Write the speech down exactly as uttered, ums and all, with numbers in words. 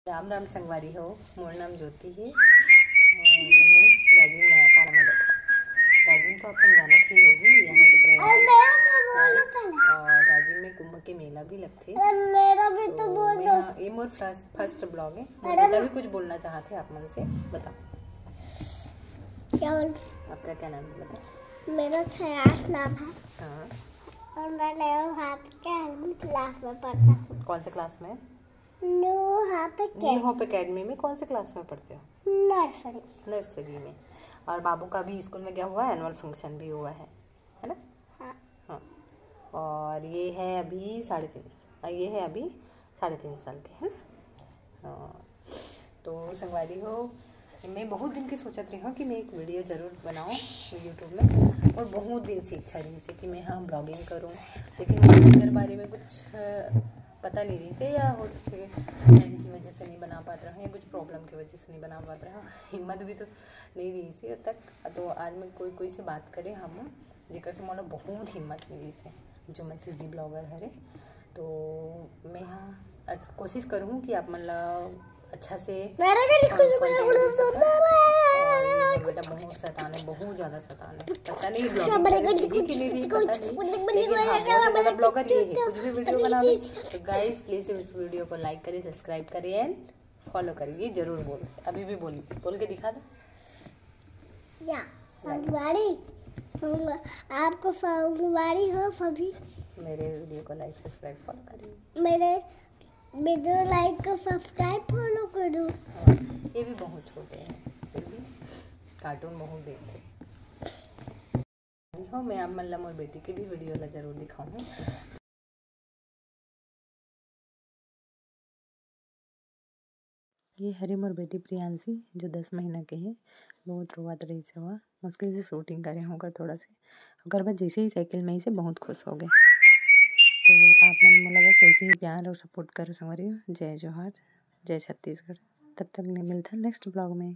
राम राम संगवारी हो, मोर नाम ज्योति हे। और मैं राजिम नया पारा में बैठा। राजिम तो अपन जानत ही होहू, यहाँ के प्रयाग। और मेरा तो बोलो पहले। और राजिम में कुंभ के मेला भी लगथे। अरे मेरा भी तो तो बोल मैं दो। यहाँ, ये मोर फर्स्ट, फर्स्ट ब्लॉग है। मोर अरे बेटा भी कुछ बोलना चाहते हैं आप मन से, बताओ। क्या बोल? आपका क्या नाम है, बताओ। मेरा छयास नाम है। हाँ। और मैं न्यू हाफ एकेडमी क्लास में पढ़ता हूँ। कौन से क्लास में? New half new academy. Hope academy में कौन से क्लास में पढ़ते हो? नर्सरी। नर्सरी में। और बाबू का भी स्कूल में क्या हुआ, एनुअल फंक्शन भी हुआ है, है ना? हाँ। हाँ। और ये है अभी साढ़े तीन, और ये है अभी साढ़े तीन साल के, है ना? हाँ। तो संगवारी हो, मैं बहुत दिन की सोचत रही हूँ कि मैं एक वीडियो जरूर बनाऊँ YouTube में, और बहुत दिन से इच्छा रही से कि मैं हाँ ब्लॉगिंग करूँ, लेकिन मुझे इधर बारे में कुछ अ, पता नहीं रही से, या हो सकते टाइम की वजह से नहीं बना पात रहा हूँ या कुछ प्रॉब्लम की वजह से नहीं बना पात रहा हूँ। हिम्मत भी तो नहीं रही से तक। तो आज मैं कोई कोई से बात करे हम, जेकर से मोला बहुत हिम्मत मिली से, जो मन से जी ब्लॉगर हरे। तो मैं हाँ आज कोशिश करूँ कि आप मन ला अच्छा से मेरा भी कुछ content दे सकूं। और ये मोर बेटा बहुत शैतान है, बहुत ज्यादा शैतान है। पता नहीं ब्लॉगिंग करे भी कि नहीं भी पता नहीं, लेकिन हाँ, बहुत ज्यादा ब्लॉगर ये है, कुछ भी वीडियो बनावे। तो गाइस प्लीज इस वीडियो को लाइक करें, सब्सक्राइब करें एंड फॉलो करें। ये जरूर बोल, अभी भी बोल, बोल के दिखा दे। या संगवारी, आपको संगवारी हो सभी। मेरे वीडियो को लाइक सब्सक्राइब फॉलो करें। मेरे वीडियो लाइक को सब्सक्राइब फॉलो करो। हाँ, ये भी बहुत छोटे हैं, फिर भी कार्टून बहुत देखते हो। मैं आप मन ला मोर बेटी के भी वीडियो ला जरूर दिखाऊँ। ये हरे मोर बेटी प्रियांशी, जो दस महीना के है। बहुत रोवत रही से, मुश्किल से शूटिंग करे हों ओकर थोड़ा से। ओकर बाद जैसे ही साइकिल में आई से बहुत खुश हो गए। तो आप मन मोला बस ऐसे ही प्यार और सपोर्ट करो संगवारी हो। जय जोहार, जय छत्तीसगढ़। तब तक ले मिलता नेक्स्ट ब्लॉग में।